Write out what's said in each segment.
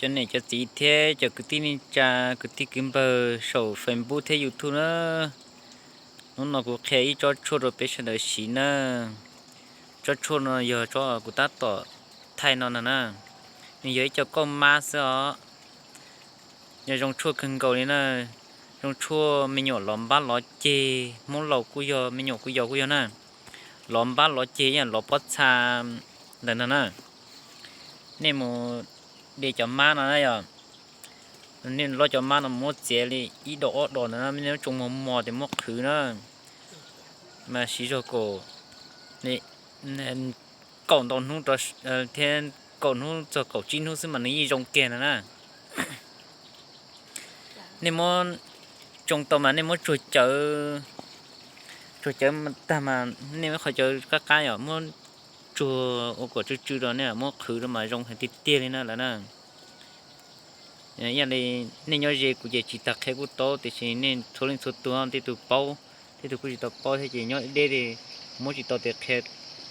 Cov niam cov txiv thiab cov kwv tij neej tsa, kwv tij kwv npawg saum Facebook thiab YouTube na, hnub no kuv qhia ib tsob tshuaj rau peb sawv daws siv na. Tsob tshuaj no yog tsob kuv tab tom thaij no na, nws yog ib co kauj mab xwb os. Yog zoo tshuaj kawg nkaus li na, zoo tshuaj me nyuam lov npab lov ceg, Hmoob laus kuj yog, me nyuam kuj yog kuj yog na, lov npab lov ceg ib yam lov pob txha ntawm no na. Nej mus de cov mab no na yog, nej lov cov mab no muab txiav li ib dos ob dos ntawd na, nej tsoo mos mos ces muab qhwv na, mas siv zog kaum, kaum ntau hnub thiab, kaum hnub txog kaum tsib hnub xwb mas nws yeej zoo kiag no na. Nej muab tsoo tau mas nej muab tsuag cawv, tsuag cawv tag mas nej muab qhov cawv qab qab yom, muab tsuag ua kom tsw tsw rau, nej muab qhwv rau mas zoo heev tiag tiag li na lawm na. Ib yam li nej nyob ze kuv ces tsis tas qhia kuj tau, tiam sis nej txhua leej txhua tus tej tus paub, tej tus kuj tsis tau paub thiab ces nyob deb li, muab tsis tau tes qhia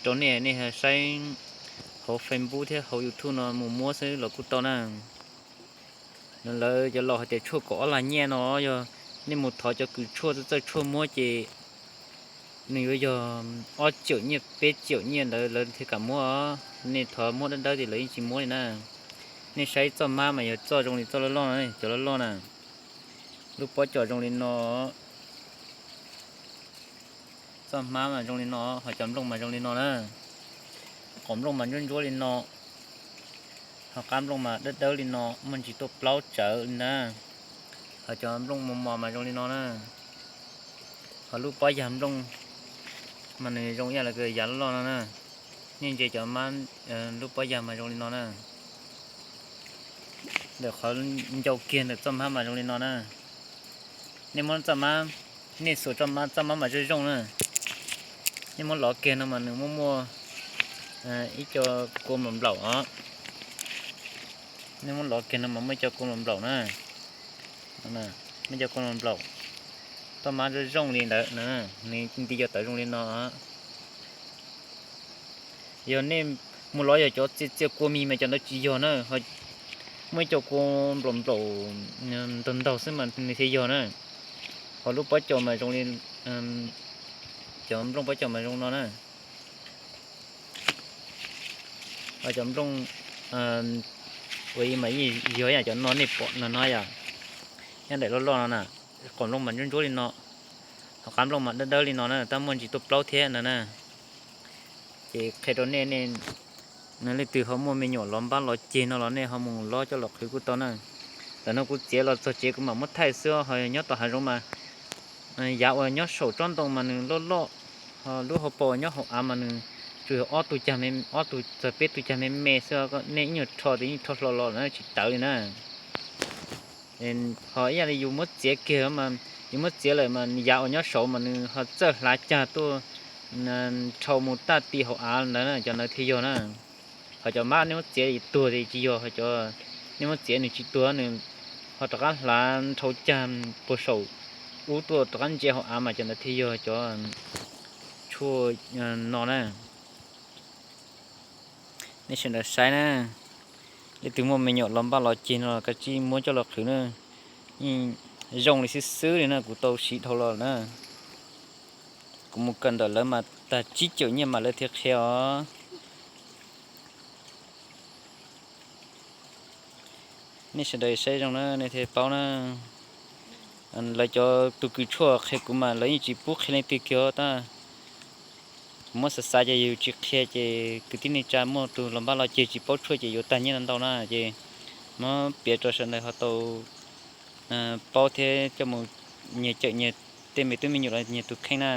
rau nej, nej saib hauv Facebook thiab hauv YouTube no mus muab xwb los kuj tau na. Lawv cov laus hais tias tshuaj kaum ob lag nyiaj no, yog nej mus thov cov kws tshuaj txawj txawj tshuaj muab ces nws yuav yog ob caum nyiaj peb caum nyiaj ntawd lawv thiaj kam muab. Nej thov muab dawb dawb ces lawv yeej tsis muab li na. Nej saib txoj hmab mas yog txoj zoo li txoj loj loj, cov loj loj na. Lub pob cos zoo li no, txoj hmab mas zoo li no, ho cov nplooj mas zoo li no na. Qos nplooj mas ntsuab ntsuab li no, ho qab nplooj mas dawb dawb li no, muaj ntsis tuaj plaub tsawv li na. Ho cov nplooj mos mos mas zoo li no na. Ho lub pob yag nplooj mas nws zoo ib yam li yav loj loj no na. Nej ntsia cov mab, lub pob yag mas zoo li no na. Ntawm qhov ncau kiag ntawm txoj hmab mas zoo li no na. Nej muab txoj hmab, nej xuas txoj hmab mas zoo zoo na. Nej muab lov kiag no mas nws muaj muaj ib co kua nplaum nplaum os. Nej muab lov kiag no mas muaj ib co kua nplaum nplaum na. Muaj ib co kua nplaum nplaum. Txoj hmab zoo zoo li ntawd, nws nti cov tawv zoo li no. Yog nej mus lov yog cov txia txia kua mis mas cov ntawd tsis yog na. Muaj ib co kua nplaum nplaum ntaug ntaug xwb mas nws thiaj yog na. Ho lub pob cos mas zoo li, cov nplooj pob cos mas zoo no na. Ho cov nplooj ua ib mas yeej yog ib yam cov no nej pom no no yom. Nyob ntawm loj loj no na, qos nplooj mas ntsuab ntsuab li no, ho qab nplooj mas dawb dawb li no na, tab muaj ntsis tuaj plaub thiab no na. Ces qhia rau nej, nej leej twg ho muaj me nyuam lov npab lov ceg no los nej ho mus lov coj los qhwv kuj tau na. Ntawm no kuv txiav los txog tsev kuv mam muab thaij xwb, ho nyob tom hav zoov mas yav uas nyob saum tsob ntoo mas nws loj loj, ho lub hauv paus nyob hauv av mas nws tsuas yog ob tug cag, ob tug txog peb tug cag me me xwb, nej ib nyuag rho ces yeej rho hlo los na, tsis tawv li na. Ho ib yam li yus muab txiav kiag mas, yus muab txiav lawm mas yav uas nyob saud mas nws ho txawj hlav cag tuaj dhau mus tag ti hauv av ntawd na, cov ntawd thiaj yog na. Ho cov mab nej muab txiav tuag ces tsis yog, ho cov nej muab txiav nws tsis tuag, nws ho rov qab hlav dhau cag puag saum ub tuaj rov qab ntsia hauv av mas cov ntawd thiaj yog cov tshuaj no na. Nej sawv daws saib na, leej twg muaj me nyuam lov npab lov ceg no los kav tsij muab coj los qhwv na. Yeej zoo li xwb xwb li na, kuv tau siv dhau los na. Kuv mus kawm ntawm lawv mas tag tsib caum nyiaj mas lawv thiaj qhia os. Nej sawv daws saib zoo na nej thiaj paub na. Lawv cov tus kws tshuaj qhia kuv mas lawv yeej tsis pub qhia leej twg kiag tab kuv muab xav xav ces yus tsis qhia ces kwv tij neej tsa muaj tus lov npab lov ceg tsis paub tshuaj ces yuav tag nyiaj ntau na, ces muab piav rau sawv daws ho tau paub thiab coj mus nyias cawm nyias tej me tub me nyuam los nyias tus kheej na.